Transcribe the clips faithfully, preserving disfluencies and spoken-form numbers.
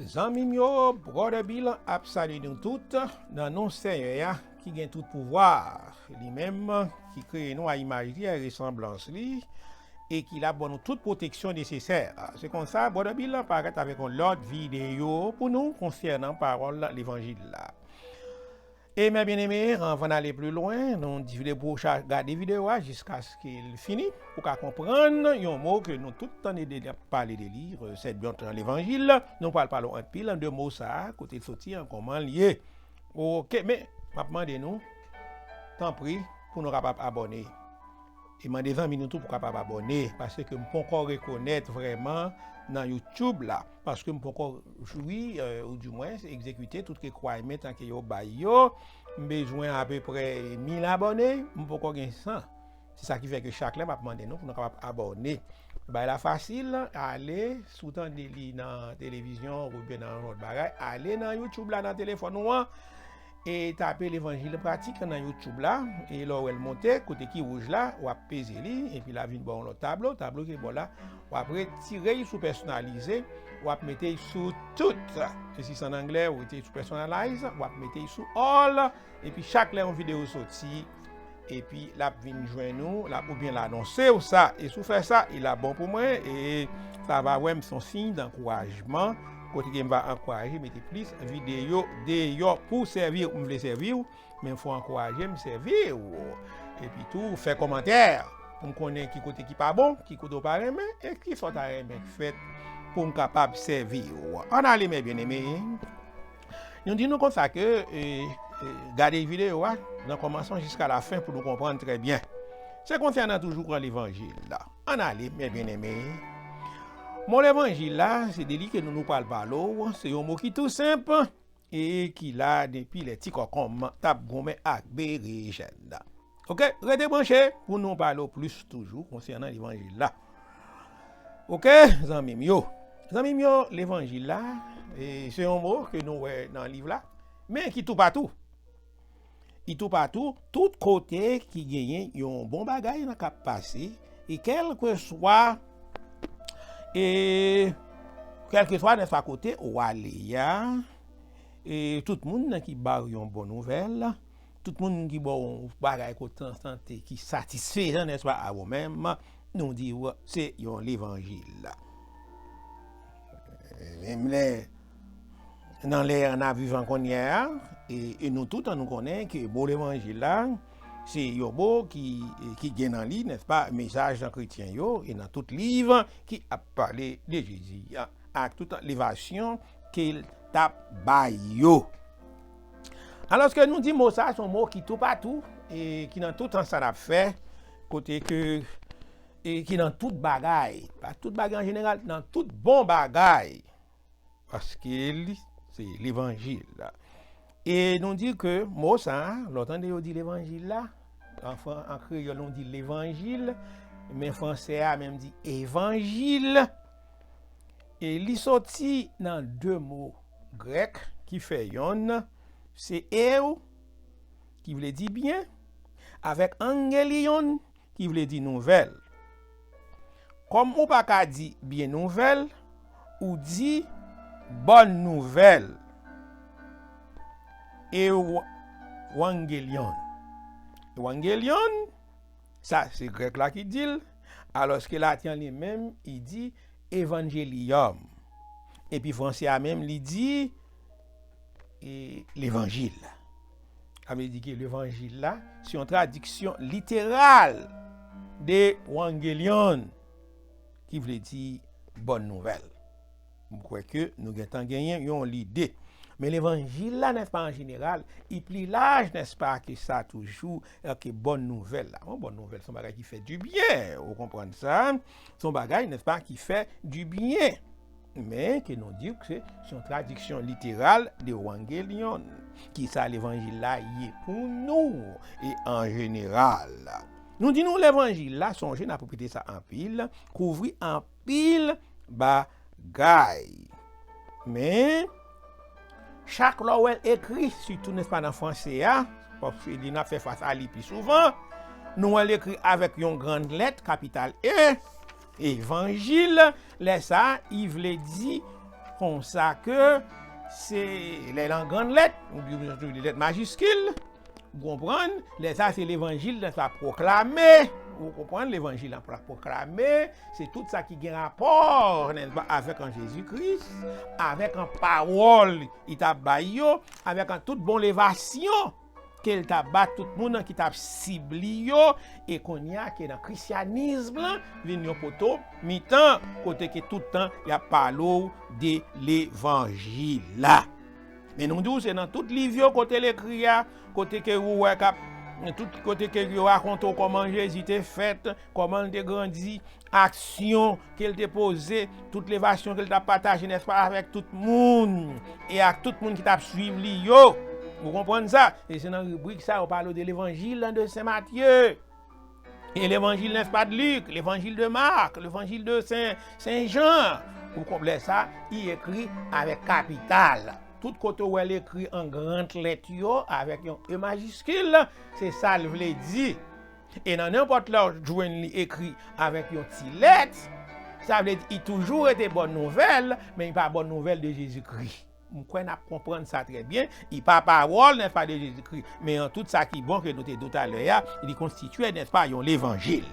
Zanmi m yo, Brother Bill ap salye nou tout nan non Senyè a ki gen tout pouvwa, li menm ki kreye nou a imaj li, a resanblans li, e ki la ban nou tout pwoteksyon nesesè. Se konsa, Brother Bill parèt avèk yon lòt videyo pou nou konsènan pawòl levanjil la. E mè byeneme, anvan n ale pli lwen, nou di vide pou w cha-, gade videyo a jiskaske l fini, pou w ka konprann yon mo ke nou tout tande de, ap pale de li, resèt byon nan levanjil, nou pral pale anpil de mo sa a, kote l soti an, kòman l ye. Oke, men, m ap mande nou, tanpri, pou nou kapab abòne. E mande zanmi nou tou pou kapab abòne, paske m poko rekonèt vrèman nan YouTube la, paske m poko jwi, euh, ou dimwen egzekite tout requirement ke yo bay yo. M bezwen apeprè mil abòne, m poko gen san. Se sa ki fè ke chak lè m ap mande nou pou nou kapab abòne. Bagay la fasil, ale, si w tande li nan televizyon oubyen nan yon lòt bagay, ale nan YouTube la nan telefòn ou an, e tape Levanjil Pratik nan YouTube la, e lè w wè l monte, kote ki wouj la, w ap peze li, epi l ap vin ba w yon lòt tablo, tablo ki bò la, w ap retire l sou pèsonalize, w ap mete l sou tout, e si se an anglè, w rete sou personalize, w ap mete l sou all, epi chak lè yon videyo soti, epi l ap vin jwenn ou, l ap, oubyen l anonse w sa, e si w fè sa, e l ap bon pou mwen, e sa va wè m se yon siy dankourajman, kote ke m va ankouraje mete plis videyo deyò pou sèvi w, m vle sèvi w, men fò w ankouraje m sèvi w. Epi tou, fè kòmantè pou m konnen ki kote ki pa bon, ki kote w pa renmen, e ki sa w ta renmen k fèt pou m kapab sèvi w. Ann ale, mè byeneme. Nou di nou konsa ke, e, e, gade videyo a nan kòmansman jiska lafen pou nou konprann trè byen. Se konsènan toujou pran levanjil la. Ann ale, mè byeneme. Mo levanjil la, se de li ke nou, nou pral pale w. Se yon mo ki tou senp e ki la depi lè ti kòkòm t ap goumen ak berejèn. Oke, rete branche pou nou pale w plis toujou konsènan levanjil la. Oke, zanmi m yo. Zanmi m yo, levanjil la, e, se yon mo ke nou wè nan liv la, men ki toupatou. Li toupatou, tout kote ki genyen yon bon bagay nan k ap pase, e kèlkeswa, e kèlkeswa, nèspa, kote ou ale a, e tout moun nan ki ba w yon bon nouvèl, tout moun ki ba w yon bagay kote sante ki satisfezan, nèspa, a ou menm, nou di w se yon levanjil. Menm lè, nan lè n ap viv an kounye a, e, e nou tout nou konnen ke mo levanjil la, se yon mo ki, ki gen nan li, nèspa, mesaj nan kretyen yo, e nan tout liv ki ap pale de Jezi a, ak tout levasyon ke l t ap bay yo. Alòske nou di mo sa, se yon mo ki toupatou, e ki nan tout sa n ap fè, kote ke, e ki nan tout bagay, pa tout bagay an jeneral, nan tout bon bagay, paske li se levanjil la. E nou di ke mo sa, lè w tande yo di levanjil la, an fran-, an kreyòl, nou di levanjil, men fransè a menm di evanjil. E li soti nan de mo grèk ki fè yonn, se eu, ki vle di byen, avèk angelion, ki vle di nouvèl. Kòm ou pa ka di byen nouvèl, ou di bòn nouvèl. E w-, wangelion. Wangelion, sa se grèk la ki di l, alòske laten an li menm, li di evangellium. Epi fransè a menm, li di, e, levanjil. Sa vle di ke levanjil la, se yon tradiksyon literal de wangelion, ki vle di bòn nouvèl. M kwè ke nou gentan genyen yon lide. Men levanjil la, nèspa, an jeneral, li pli laj, nèspa, ke sa toujou, e, ke bòn nouvèl la. Bon, bòn nouvèl, se yon bagay ki fè dibyen, ou konprann sa? Se yon bagay, nèspa, ki fè dibyen. Men ke nou di ke se, se yon tradiksyon literal de wangelion. Kisa levanjil la ye pou nou e an jeneral? Nou di nou levanjil la, sonje n ap repete sa anpil, kouvri anpil bagay. Men, chak lè w wè l ekri, sitou, nèspa, nan fransè a, paske li n ap fè fas a li pi souvan, nou wè l ekri avèk yon grann lèt, kapital E, evanjil, lè sa a, li vle di Konsa ke se lè l an grann lèt, ou byen lèt majiskil, ou konprann, lè sa se levanjil, lè sa pwoklame, ou konprann, levanjil an pwoklame, se tout sa ki gen rapò, nèspa, avèk an Jezi Kris, avèk an pawòl li t ap bay yo, avèk an tout bon levasyon ke l t ap ba tout moun nan ki t ap sib li yo, e kounye a ke nan krisyanism lan vin yon poto mitan, kote ke tout tan y ap pale w de levanjil la. Men nou di w se nan tout liv yo kote l ekri a, kote ke ou wè k ap, tout kote ke yo rakonte w kòman Jezi te fèt, kòman l te grandi, aksyon ke l te poze, tout levasyon ke l t ap pataje, nèspa, avèk tout moun, e ak tout moun ki t ap swiv li yo. Ou konprann sa? E se nan ribrik sa yo pale de levanjil de Sen Matye. E levanjil, nèspa, de Lik, levanjil de Mak, levanjil de Sen, Sen Jan. Ou konprann sa? I ekri avèk kapital. Tout kote w wè l ekri an gran lèt yo, avèk yon E majiskil, se sa l vle di. E nan nenpòt lè w jwenn li ekri avèk yon ti lèt, sa vle di i toujou rete bòn nouvèl, men i pa bòn nouvèl de Jezikri. M kwè n ap konprann sa trè byen. I pa pawòl, nèspa, de Jezikri, men an tout sa ki bon ke nou te di w talè a, li konstitye, nèspa, yon levanjil.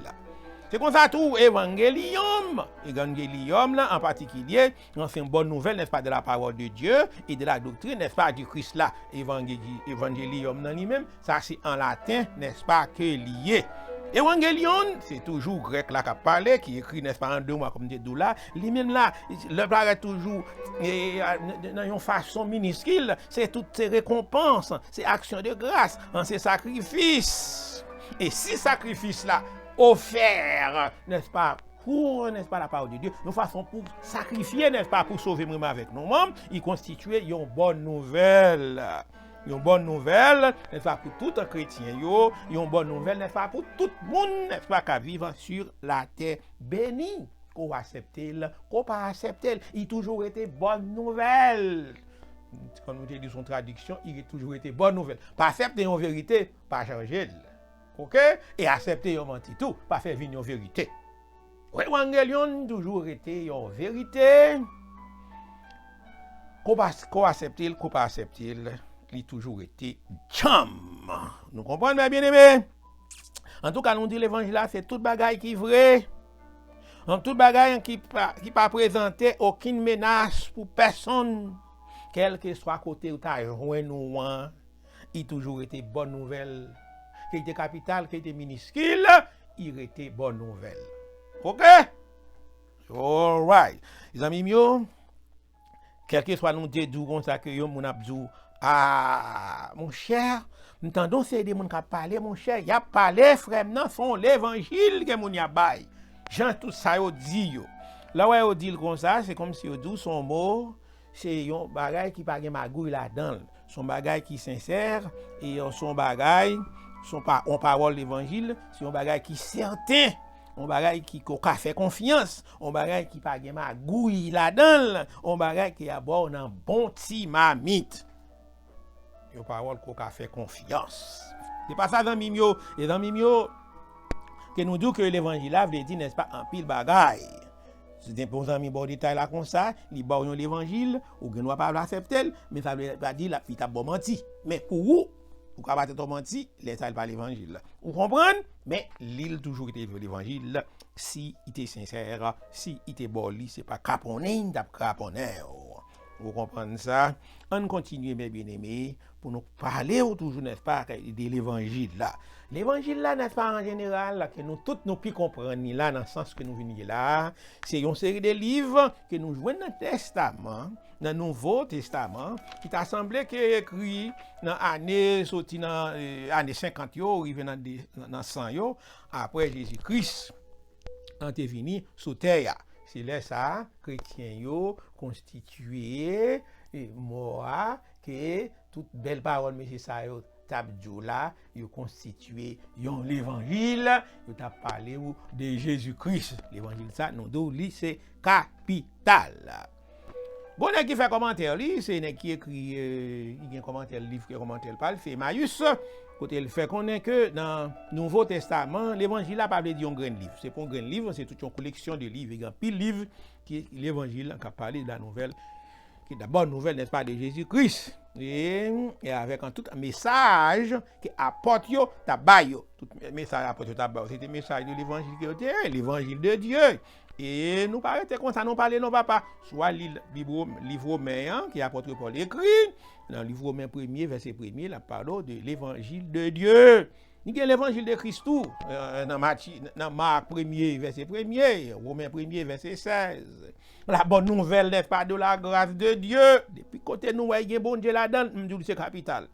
Se konsa tou, evangelium, evangelium lan an patikilye, se yon bòn nouvèl, nèspa, de la parole de Dieu et de la doctrine, nèspa, du Christ la. Evangeli-, evangelium nan li menm, sa se an laten, nèspa, ke li ye. Evangelion, se toujou grèk la k ap pale, ki ekri, nèspa, an de mwa, kòm m te di w la. Li menm la, l ap parèt toujou, e, a, n-, nan yon fason miniskil, se tout, se rekonpans, se aksyon de gras, an, se sakrifis. E si sakrifis la ofè, nèspa, pour, nèspa, la parole de Dieu, yon fason pou sakrifye, nèspa, pou sove mwen menm avèk nou menm, i konstitye yon bòn nouvèl. Yon bòn nouvèl, nèspa, pou tout kretyen yo, yon bòn nouvèl, nèspa, pou tout moun, nèspa, k ap viv sur la terre bénie. Ke w aksepte l, ke w pa aksepte l, i toujou rete bòn nouvèl. Kòm nou te di, se yon tradiksyon, i toujou rete bòn nouvèl. Pa aksepte yon verite, pa chanje l. Oke? E aksepte yon manti tou, pa fè vin yon verite. Evangelion toujou rete yon verite. Ke w pa, ke w aksepte l, ke w pa aksepte l, li toujou rete djanm. Nou konprann, mè byeneme? Antouka, nou di levanjil la, se tout bagay ki vre. An tout bagay ki pa, ki pa prezante okenn menas pou pèsonn, kèlkeswa kote ou ta jwenn ou an, i toujou rete bòn nouvèl. Ke li te kapital, ke li te miniskil, i rete bòn nouvèl. Oke? Alright. Zanmi m yo, kèlkeswa nou te di w konsa ke yon moun ap di w, a, monchè, m tande yon seri de moun k ap pale, monchè, y ap pale, frè m nan, se yon levanjil ke moun y ap bay. Jan tout sa yo di yo. Lè w wè yo di l konsa, se kòmsi yo di w se yon mo, se yon bagay ki pa gen magouy ladan l. Se yon bagay ki sensè, e se yon bagay, se yon pa, yon pawòl levanjil, se yon bagay ki sèten, yon bagay ki, ke w ka fè konfyans, yon bagay ki pa gen magouy ladan l, yon bagay ki ap ba w nan bon ti mamit. Yon pawòl ke w ka fè konfyans. Se pa sa, zanmi m yo. E zanmi m yo, ke nou di w ke levanjil la vle di, nèspa, anpil bagay. Si gen yon zanmi ba w detay la konsa, li ba w yon levanjil, ou gen dwa pa vle aksepte l, men sa vle pa di l ap, li t ap ba w manti. Men pou ou, ou ka ba tèt ou manti, lè sa a l pa levanjil. Ou konprann? Men li, l toujou rete levanjil, si li te sensè, si li te ba w li, se pa kraponnen li t ap kraponnen w. Ou konprann sa? Ann kontinye, mè byeneme, pou nou pale w toujou, nèspa, de levanjil la. Levanjil la, nèspa, an jeneral, ke nou tout nou pi konprann li la, nan sans ke nou vin ye la, se yon seri de liv ke nou jwenn nan Testaman, nan Nouvo Testaman, ki ta sanble ke ekri nan ane, soti nan, eh, ane senkant yo, rive nan de, nan san yo, apre Jezi Kris an te vini sou tè a. Se lè sa a, kretyen yo konstitye, eh, mo a, ke tout bèl pawòl mesye sa yo t ap di w la, yo konstitye yon levanjil, yo t ap pale w de Jezi Kris. Levanjil sa, nou di w li se kapital. Gon nèg ki fè kòmantè li, se nèg ki ekri, eh, ki gen kòmantè liv, ki gen kòmantè pa l, se Emmaüs, kote l fè konnen ke nan Nouvo Testaman, levanjil la pa vle di yon grenn liv. Se pa yon grenn liv, se tout yon koleksyon de liv. E gen anpil liv ki levanjil k ap pale de la nouvèl la bonne nouvelle, n'est-ce pas, de Jésus-Christ. E, e avèk an tout mesaj ke apòt yo t ap bay yo. Tout mesaj apòt yo t ap bay yo, se te mesaj de levanjil ke yo te ye, levanjil de Dye. E nou pa rete konsa, nou pale non, papa. Swa li liv Women an, ke apòt Pòl ekri, nan liv Women premye, vèse premye, l ap pale w de levanjil de Dye. Li gen levanjil de Kris tou, nan Mati, nan Mak premye, vèse premye, Women premye, vèse sèz. La bonne nouvelle, n'est-ce pas, de la grâce de Dieu. Depi kote nou wè gen Bondye ladan l, m di w se kapital.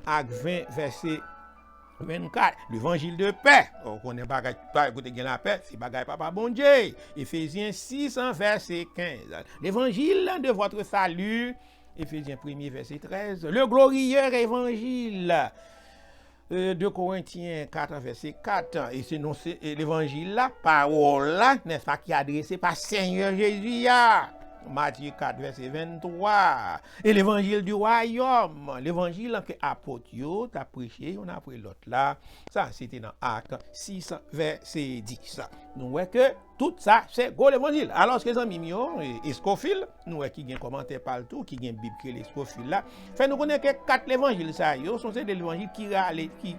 Ak ven, vèse vennkat, levanjil de pè. Ou konnen bagay, kote gen lapè, se bagay papa Bondye. Efezyen sis, vèse kenz. L'évangile de votre salut. Efezyen premye, vèse trèz. Le glorieux évangile. De Korentyen kat, vèse kat, e se non, se levanjil la, pawòl la, nèspa, ki adrese pa Senyè Jezi a. Matye kat, vèse venntwa. E levanjil di wayòm, levanjil ke apot yo t ap preche youn apre lòt la. Sa, se te nan Ak sis, vèse dis. Nou wè ke tout sa, se gwo levanjil. Alòske zanmi m yo, Eskofil, nou wè ki gen kòmantè pa l tou, ki gen Bib ki rele Eskofil la, fè nou konnen ke kat levanjil sa yo, se yon seri de levanjil ki rale, ki,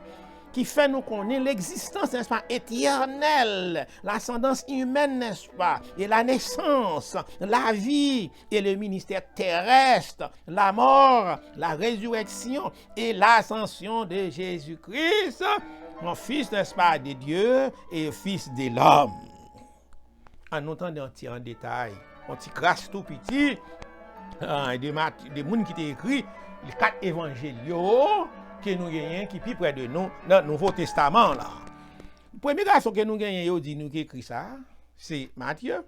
ki fè nou konnen l'existence, n'est-ce pas, éternelle, l'ascendance humaine, n'est-ce pas, et la naissance, la vie, et le ministère terrestre, la mort, la résurrection et l'ascension de Jésus-Christ, mon fils, n'est-ce pas, de Dieu et fils de l'homme. Ann nou tande yon ti an detay, yon ti kras tou piti, de moun ki te ekri kat evanjil yo ke nou genyen ki pi prè de nou nan Nouvo Testaman la. Premye gason ke nou genyen yo di nou ki ekri sa, se Matye.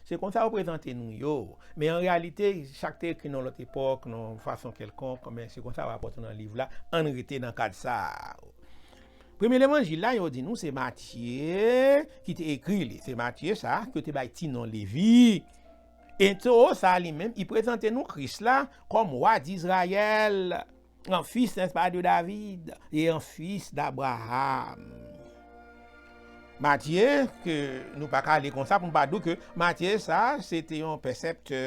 Se konsa yo prezante nou yo. Men an reyalite, chak te ekri nan lòt epòk, nan yon fason kèlkonk, men se konsa yo rapòte nan liv la. Ann rete nan kad sa a. Premye levanjil la, yo di nou se Matye ki te ekri li. Se Matye sa a ki yo te bay ti non Levi. E towo sa a li menm, li prezante nou Kris la kòm wa Dizrayèl, an fis, n'est-ce pas, de David, e an fis d'Abraham. Matye, ke nou pa ka li konsa pou nou pa di w ke Matye sa, se te yon pèsèptè,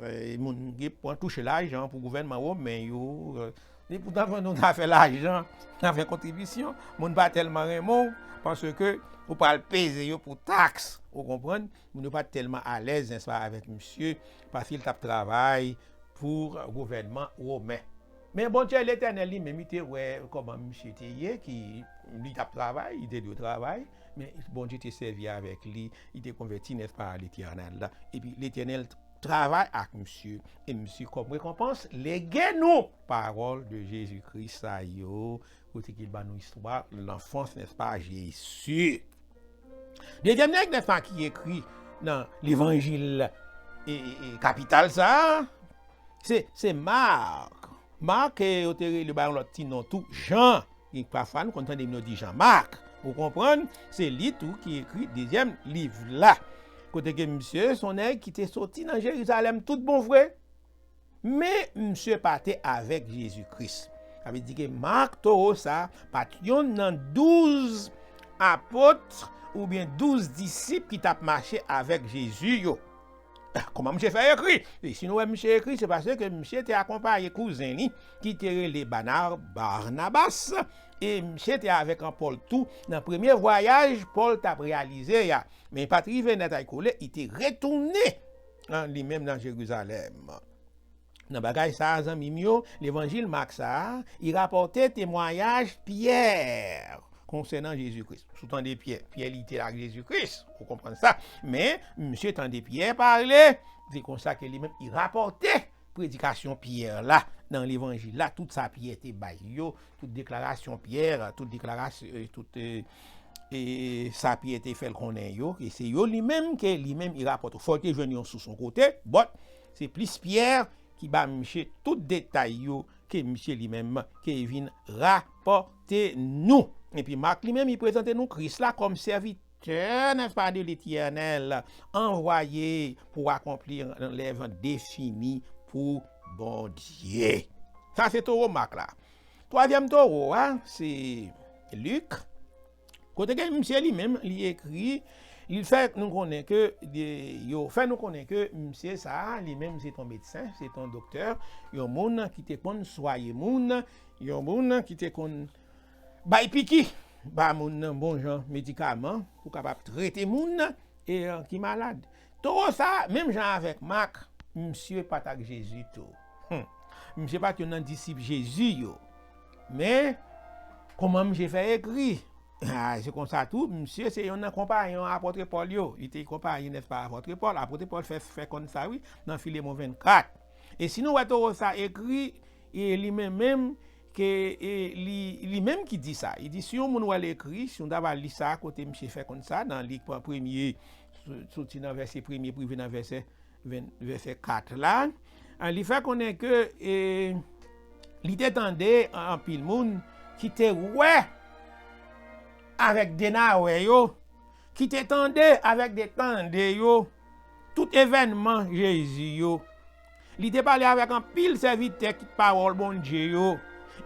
e moun ki pran touche lajan pou gouvènman women yo. E poutan, nou ta fè lajan, ta fè kontribisyon, moun pa tèlman renmen w, paske ou pral peze yo pou taks, ou konprann? Moun yo pa t tèlman alèz, n'est-ce pas, avèk misye, paske l t ap travay pou gouvènman women. Men Bondye Letènèl li menm, li te wè kòman misye te ye, ki li t ap travay, li te dwe travay, men Bondye te sèvi avèk li, li te konvèti, n'est-ce pas, a Letènèl la. Epi Letènèl travay ak misye, e misye kòm rekonpans lege nou pawòl de Jezi Kris sa yo, kote ke l ban nou istwa lanfans, n'est-ce pas, Jezi. Dezyèm nèg, n'est-ce pas, ki ekri nan levanjil, e, e, e, kapital sa a, se, se Mak. Mak, e, yo te rele ba yon lòt ti non tou, Jan. E pafwa nou konn tande moun yo di Jan Mak. Ou konprann? Se li tou ki ekri dezyèm liv la. Kote ke misye se yon nèg ki te soti nan Jerizalèm tout bon vre. Men misye pa te avèk Jezi Kris. Sa vle di ke Mak towo sa pa t yonn nan douz apot oubyen douz disip ki t ap mache avèk Jezi yo. Kòman misye fè ekri? E si nou wè misye ekri, se paske misye te akonpaye kouzen li ki te rele Bana-, Barnabas, e misye te avèk an Pòl tou nan premye vwayaj Pòl t ap reyalize a. Men li pa t rive nèt ay kole, li te retounen, an, li menm nan Jerizalèm. Nan bagay sa a, zanmi m yo, levanjil Mak sa a, li rapòte temwayaj Pyè konsènan Jezi Kris. Si w tande Pyè, Pyè li te la ak Jezi Kris, ou konprann sa. Men, misye tande Pyè pale, se konsa ke li menm, li rapòte predikasyon Pyè la nan levanjil la, tout sa Pyè te bay yo, tout deklarasyon Pyè, tout deklarasyon, e, tout, e, e, sa Pyè te fè l konnen yo, e se yo li menm ke li menm li rapòte. Fò l te jwenn yon sous yon kote, but se plis Pyè ki ba misye tout detay yo ke misye li menm ke vin rapòte nou. Epi Mak li menm, li prezante nou Kris la kòm sèvitè, n'est-ce pas, de Letènèl, anvwaye pou akonpli lèv defini pou Bondye. Sa se towo Mak la. Twazyèm towo a, se Lik. Kote ke misye li menm, li ekri, Li fè nou konnen ke, de, yo fè nou konnen ke misye sa a, li menm se t on medsen, se t on doktè, yon moun ki te konn swaye moun, yon moun ki te konn bay piki, ba moun nan bon jan medikaman pou kapab trete moun e, ki malad. Towo sa, menm jan avèk Mak, misye pa t ak Jezi tou. Hmm. Misye pa t youn nan disip Jezi yo. Men, kòman misye fè ekri? Ah, se konsa tou, misye se youn nan konpayon apòt Pòl yo. Li te konpayon, nèspa, apòt Pòl. Apòt Pòl fè, fè konn sa, wi, nan Filemon vennkat. E si nou wè towo sa ekri, e li menm menm, ke, e, li, li menm ki di sa. Li di, si yon moun wè l ekri, si nou ta va li sa, kote misye fè konn sa, nan Lik premye, sou- soti nan vèsè premye pou rive nan vèsè ven, vèsè kat la, a, li fè konnen ke, e, li te tande anpil moun ki te wè avèk de nawè yo, ki te tande avèk de tande yo, tout evènman Jezi yo. Li te pale avèk anpil sèvitè ki pawòl Bondye yo.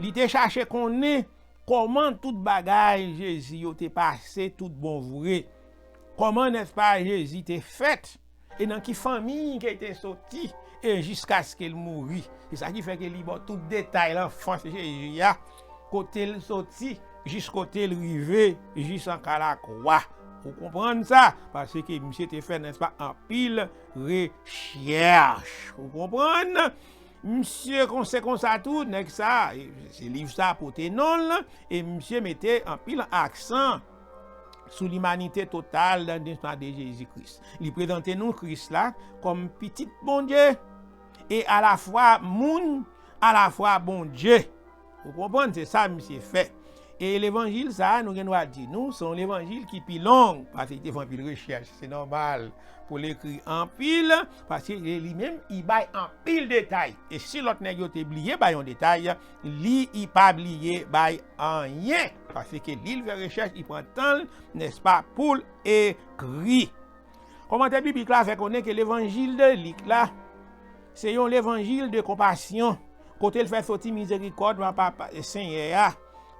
Li te chache konnen kòman tout bagay Jezi yo te pase tout bon vre. Kòman, nèspa, Jezi te fèt? E nan ki fanmi ke l te soti? E jiskaske l mouri. Se sa ki fè ke li ba w tout detay lanfans Jezi a, kote l soti, jis kote l rive, jis an kalakwa. Ou konprann sa? Paske misye te fè, nèspa, anpil rechèch. Ou konprann? Misye kon-, se konsa tou, nèg sa, e, se liv sa pote non l, e misye mete anpil aksan sou limanite total nan de Jezi Kris. Li prezante nou Kris la kòm pitit Bondye, e alafwa moun, alafwa Bondye. Ou konprann? Se sa misye fè. E levanjil sa a, nou gen dwa di nou, se yon levanjil ki pi long, paske li te fè anpil rechèch, se nòmal pou l ekri anpil, paske li, li menm, li bay anpil detay. E si lòt nèg yo te bliye bay yon detay, li, li pa bliye bay anyen, paske li, li fè rechèch, li pran tan l, nèspa, pou l ekri. Kòmantè biblik la fè konnen ke levanjil de Lik la, se yon levanjil de konpasyon, kote l fè soti mizerikòd Papa, Senyè a,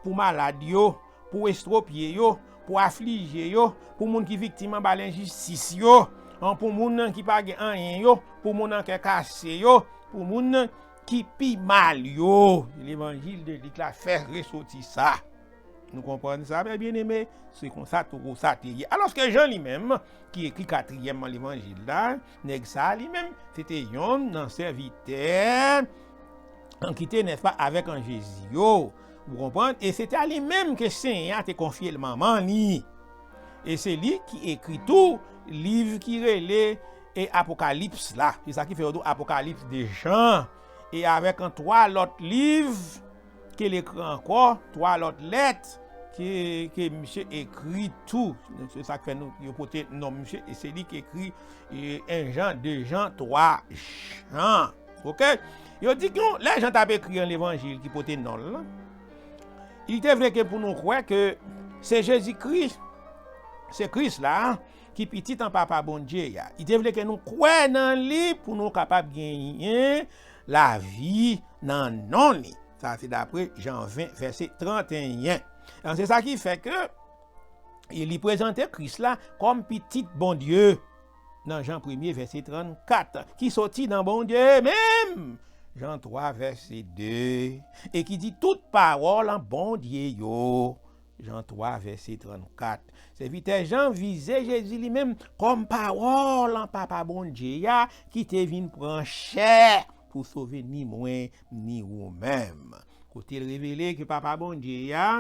pou malad yo, pou estwopye yo, pou aflije yo, pou moun ki viktim anba lenjistis yo, an, pou moun ki pa gen anyen yo, pou moun an kè kase yo, pou moun ki pi mal yo. Levanjil de Lik la fè resoti sa. Nou konprann sa, mè byeneme? Se konsa tou sa te ye. Alòske Jan li menm, ki ekri katriyèm levanjil la, nèg sa li menm, se te yonn nan sèvitè ki te, nèspa, avèk an Jezi yo. Ou konprann? E se te a li menm ke Senyè a te konfye l manman li. E se li ki ekri tou liv ki rele e Apokalips la. Se sa ki fè yo di w Apokalips de Jan. E avèk an twa lòt liv ke l ekri ankò, twa lòt lèt ke, ke misye ekri tou. Se sa k fè nou, yo pote non misye, e se li ki ekri, e, en Jan, de Jan, twa Jan. Oke? Yo di ke lè Jan t ap ekri an levanjil ki pote non l lan, li te vle ke pou nou kwè ke se Jezi Kris, se Kris la, ki pitit an Papa Bondye a. Li te vle ke nou kwè nan li pou nou kapab genyen lavi nan non li. Sa se dapre Jan ven, vèsè trannteyen. An, se sa ki fè ke e li prezante Kris la kòm pitit Bondye nan Jan premye, vèsè trannkat, ki soti nan Bondye menm, Jan twa, vèsè de, e ki di tout pawòl an Bondye yo, Jan twa, vèsè trannkat. Sèvitè Jan vize Jezi li menm kòm pawòl an Papa Bondye a ki te vin pran chè pou sove ni mwen, ni ou menm. Kote l revele ke Papa Bondye a,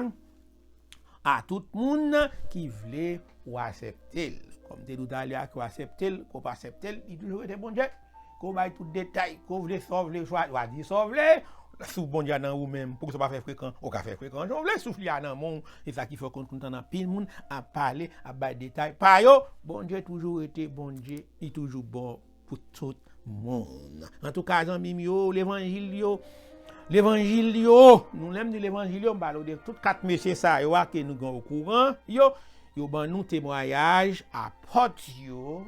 a tout moun ki vle ou aksepte l. Kòm te di w talè a, ke w aksepte l, ke w pa aksepte l, li toujou rete Bondye. Ke w bay tout detay, ke w vle, sa w vle, chwa, w a di sa w vle. Souf Bondye a nan ou menm, poukisa w pa fè frekan? Ou ka fè frekan jan w vle, souf li a nan men w. Se sa ki fè w konn, konn tann anpil moun ap pale, ap bay detay pa yo. Bondye toujou rete Bondye, li toujou bon pou tout moun. Antouka, zanmi m yo, levanjil yo, levanjil yo, nou, lè m di levanjil yo, m pale w de tout kat mesye sa yo a ke nou gen okouran yo, yo ban nou temwayaj apòt yo,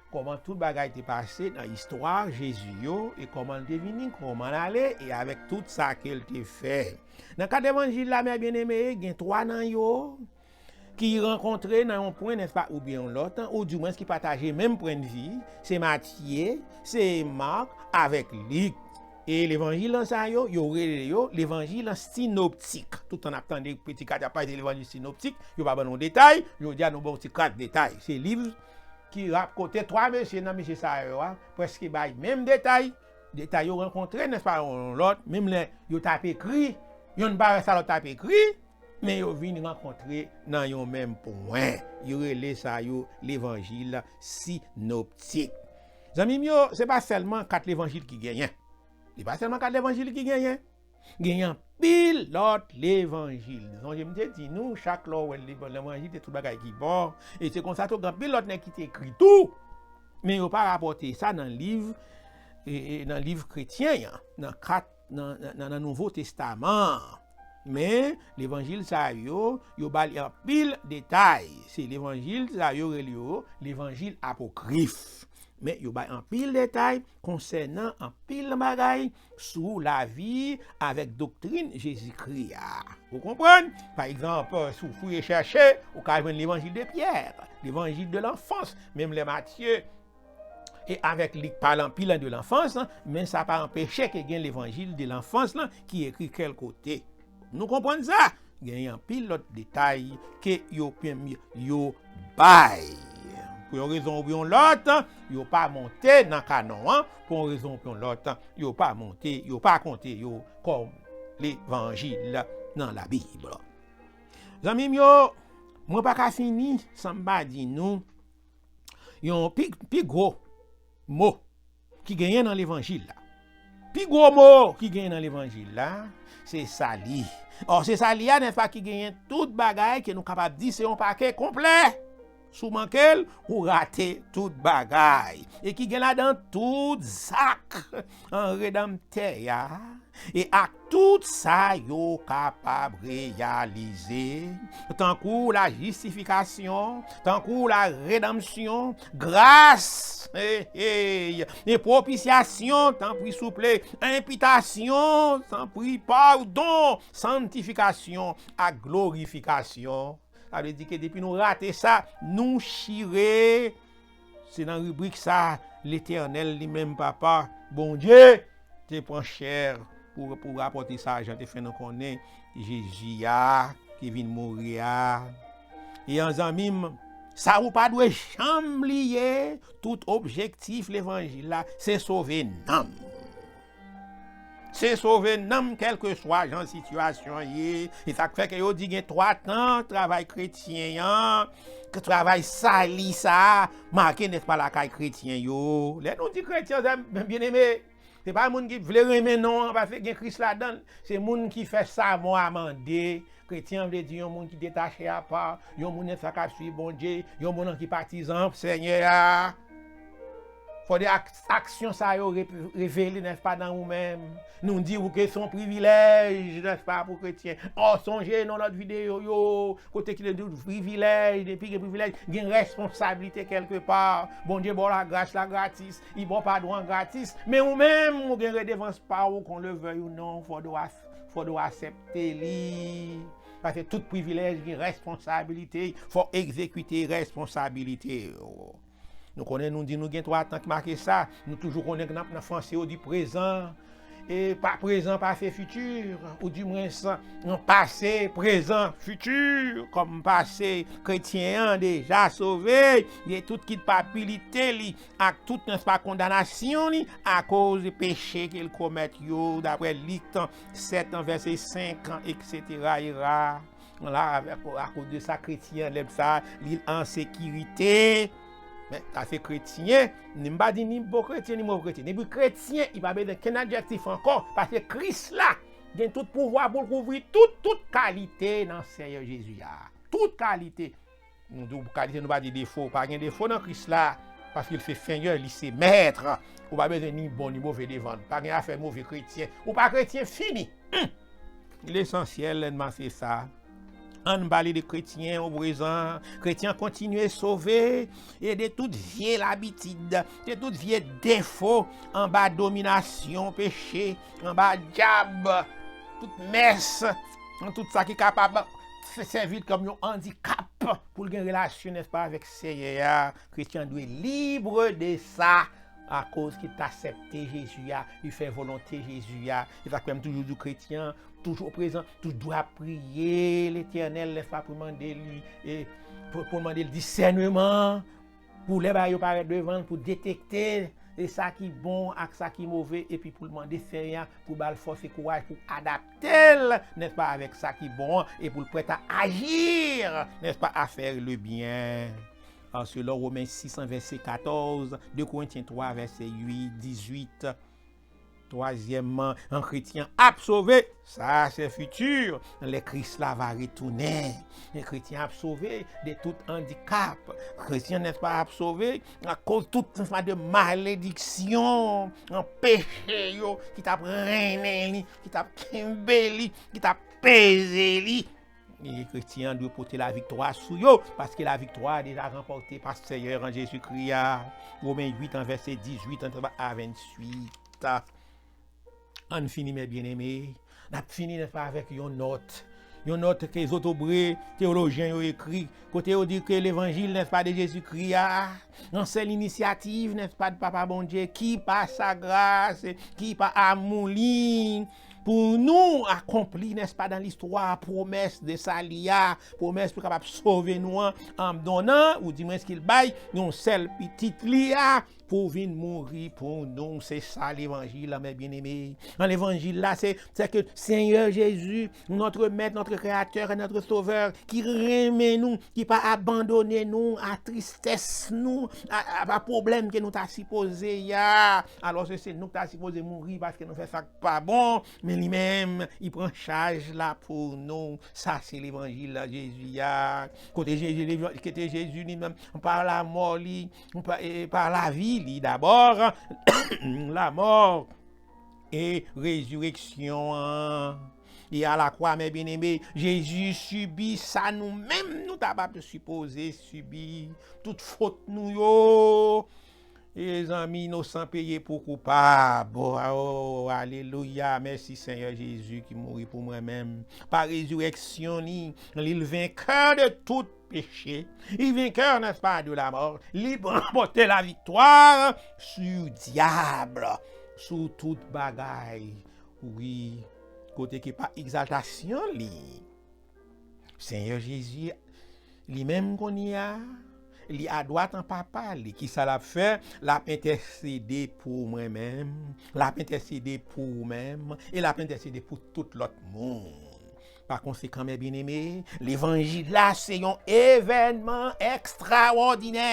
kòman tout bagay te pase nan istwa Jezi yo, e kòman l te vini, kòman l ale, e avèk tout sa ke l te fè. Nan kat evanjil la, mè byeneme, gen twa nan yo ki rankontre nan yon pwen, nèspa, oubyen yon lòt, oudimwens ki pataje menm pwennvi, se Matye, se Mak, avèk Lik. E levanjil lan sa yo, yo rele yo levanjil sinoptik. Tout tan n ap tande predikatè ap pale de levanjil sinoptik, yo pa ban nou detay, jodi a nou ba w ti kras detay. Se liv ki rakonte twa mesye nan mesye sa yo a, prèske bay menm detay. Detay yo rankontre, nèspa, yon lòt, menm lè yo t ap ekri, yonn pa wè sa lòt t ap ekri, men yo vin rankontre nan yon menm pwen. Yo rele sa yo levanjil sinoptik. Zanmi m yo, se pa sèlman kat levanjil ki genyen. Se pa sèlman kat levanjil ki genyen. Genyen anpil lòt levanjil. Sonje m te di nou, chak lè w wè lev-, levanjil, se tout bagay ki bon. E se konsa tou, gen anpil lòt nèg ki te ekri tou, men yo pa rapòte sa nan liv, e, e, nan liv kretyen an, nan kat, nan, nan, nan Nouvo Testaman an. Men, levanjil sa yo, yo ba li anpil detay. Se levanjil sa yo rele yo levanjil apokrif. Men yo bay anpil detay konsènan anpil bagay sou lavi avèk doktrin Jezikri a. Ou konprann? Pa egzanp, si w fouye chèche, ou ka jwenn levanjil de Pyè, levanjil de lanfans, menm lè Matye e avèk Lik pale anpil de lanfans, men sa pa anpeche ke gen levanjil de lanfans lan ki ekri kèl kote. Nou konprann sa? Genyen anpil lòt detay ke yo pèm-, yo bay. Pou yon rezon oubyen yon lòt, yo pa monte nan kanon an. Pou yon rezon oubyen yon lòt, yo pa monte, yo pa konte yo kòm levanjil nan Labib. Zanmi m yo, mwen pa ka fini san m pa di nou yon pi, pi gwo mo ki genyen nan levanjil la. Pi gwo mo ki genyen nan levanjil la, se sali. Ò, se sali a, nèspa, ki genyen tout bagay ke nou kapab di se yon pake konplè. Si w manke l, ou rate tout bagay. E ki gen ladan tout zak an redanmtè a, e ak tout sa yo kapab reyalize, tankou la jistifikasyon, tankou la redanmsyon, gras, hey, hey, e pwopisyasyon, tanpri souple, enpitasyon, tanpri padon, santifikasyon ak glorifikasyon. Sa vle di ke depi nou rate sa, nou chire. Se nan ribrik sa, Letènèl li menm, Papa, Bondye, te pran chè pou, pou rapòte sa, jan te fè nou konnen, Jezi a, ki vin mouri a. E an zanmi m, sa ou pa dwe janm bliye, tout objektif levanjil la, se sove nanm. Se sove nanm, kèlkeswa jan sitiyasyon ye. E sa k fè ke yo di gen twa tan travay kretyen an, ke travay sali sa a make, nèspa, lakay kretyen yo. Lè nou di kretyen, zè-, byeneme, se pa moun ki vle renmen non an, paske gen Kris ladan l. Se moun ki fè sa mo a mande. Kretyen vle di yon moun ki detache apa, yon moun nèspa k ap swiv Bondye, yon moun ki patizan Senyè a. Fòde ak-, aksyon sa yo re-, revele, nèspa, nan ou menm. Nou di w ke se yon privilèj, nèspa, pou kretyen. Ò, sonje nan lòt videyo yo, kote ki te di w privilèj, depi gen privilèj, gen responsablite kèlkepa. Bondye ba w lagras la gratis, li ba w padon an gratis. Men ou menm, ou gen redevans pa w, kon le veuille ou non, fòde w as-, fòde w aksepte li. Paske tout privilèj gen responsabilite, fò w egzekite responsabilite yo. Nou konnen nou di nou gen twa tan ki make sa, nou toujou konnen ke nan, nan franse yo di prezan, e pa prezan, pase, fiti, oudimwens, pase, prezan, fiti, kòm pase, kretyen an deja sove de tout kilpabilite li ak tout, nèspa, kondanasyon li akoz peche ke l komèt yo, daprè Lik sèt an vèse senk, etsetera, era. La, avèk, akoz de sa, kretyen an, lè sa, li an sekirite. Men, sa se kretyen. M pa di ni bon kretyen, ni move kretyen. Depi kretyen, li pa bezwen kenn adjektif ankò, paske Kris la gen tout pouvwa pou l kouvri tout, tout kalite nan Senyè Jezi a. Tout kalite. Nou di w kalite, nou pa di defo. Pa gen defo nan Kris la, paske l se Senyè, li se Mèt. Ou pa bezwen ni bon ni move devan l. Pa gen afè move kretyen. Ou pa kretyen, fini. Hum! Lesansyèl, lè n pase sa. Ann pale de kretyen o prezan. Kretyen kontinye sove e de tout vye labitid, de tout vye defo anba dominasyon peche, anba dyab, tout mès, tout sa ki kapab sèvi kòm yon andikap pou l gen relasyon, nèspa, avèk Senyè a. Kretyen an dwe lib de sa, akoz ke l t aksepte Jezi a, li fè volonte Jezi a. E sa k fè m toujou di kretyen an, toujou prezan, toujou ap priye Letènèl, nèspa, pou mande li, e, pou, pou mande l disèneman, pou lè bagay yo parèt devan l, pou detekte e sa ki bon ak sa ki move, epi pou l mande Senyè a pou ba l fòs e kouraj pou adapte l, nèspa, avèk sa ki bon an, e pou l prèt a aji, nèspa, à faire le bien. An selon Women sis an vèsè katòz, de Korentyen twa vèsè uit, dizuit. Twazyèmman, yon kretyen ap sove, sa se fiti, lè Kris la va retounen. Yon kretyen ap sove de tout andikap. Kretyen, nèspa, ap sove akoz tout, nèspa, de malediksyon, an peche yo ki t ap rennen li, ki t ap kenbe li, ki t ap peze li. E kretyen an dwe pote laviktwa sou yo, paske laviktwa deja ranpòte pa Senyè an Jezikri a. Women uit an vèsè dizuit an a venntuit. Ann fini, mes bien-aimés. N ap fini, nèspa, avèk yon nòt. Yon nòt ke zotobre teyolojyen yo ekri, kote yo di ke levanjil, nèspa, de Jezikri a, yon sèl inisyativ, nèspa, de Papa Bondye, ki pa sa gras, ki pa amou li, pou nou akonpli, nèspa, dan listwa, pwomès de sali a, pwomès pou kapab sove nou an, an donan, ou dimwens ke l bay yon sèl pitit li a, pou vin mouri pou nou. Se sa levanjil la, mes bien-aimés. An levanjil la, se, se ke Senyè Jezi, notre Maître, notre Créateur et notre Sauveur, ki renmen nou, ki pa abandone nou a tristès nou, a, a, a pwoblèm ke nou ta sipoze a. Alòske se nou ki ta sipoze mouri paske nou fè sa k pa bon, men li menm, li pran chaj la pou nou. Sa se levanjil la, Jezi a. Kote Jezi, kote Jezi li menm, pa lamò li, pa, e, pa lavi li dabò, lamò e rezireksyon an. E a la kwa, mes bien-aimés, Jezi sibi sa nou menm nou ta pa sipoze sibi. Tout fot nou yo. E zanmi, inosan peye pou koupab. Oh, alelouya. Mèsi, Senyè Jezi, ki mouri pou mwen menm. Pa rezireksyon li, li l venkè de tout peche. Li venkè, n'est-ce pas, de la mort. Li ranpòte laviktwa sou dyab, sou tout bagay. Wi, kote ke pa egzaltasyon li, Senyè Jezi, li menm kounye a, li adwat an Papa li. Kisa l ap fè? L ap entèsede pou mwen menm, l ap entèsede pou ou menm, e l ap entèsede pou tout lòt moun. Pa konsekan, mes bien-aimés, levanjil la se yon evènman ekstrawòdinè.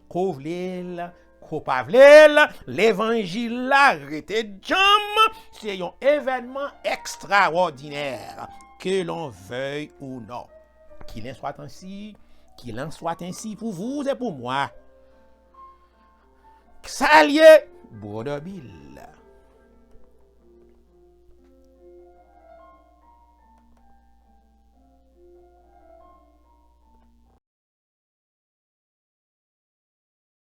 Ko vle l, ko pa vle l, levanjil la rete djanm, se yon evènman ekstrawòdinè, que l'on veuille ou non. Qu'il en soit ainsi, qu'il en soit ainsi pour vous et pour moi. Salye, Brother Bill.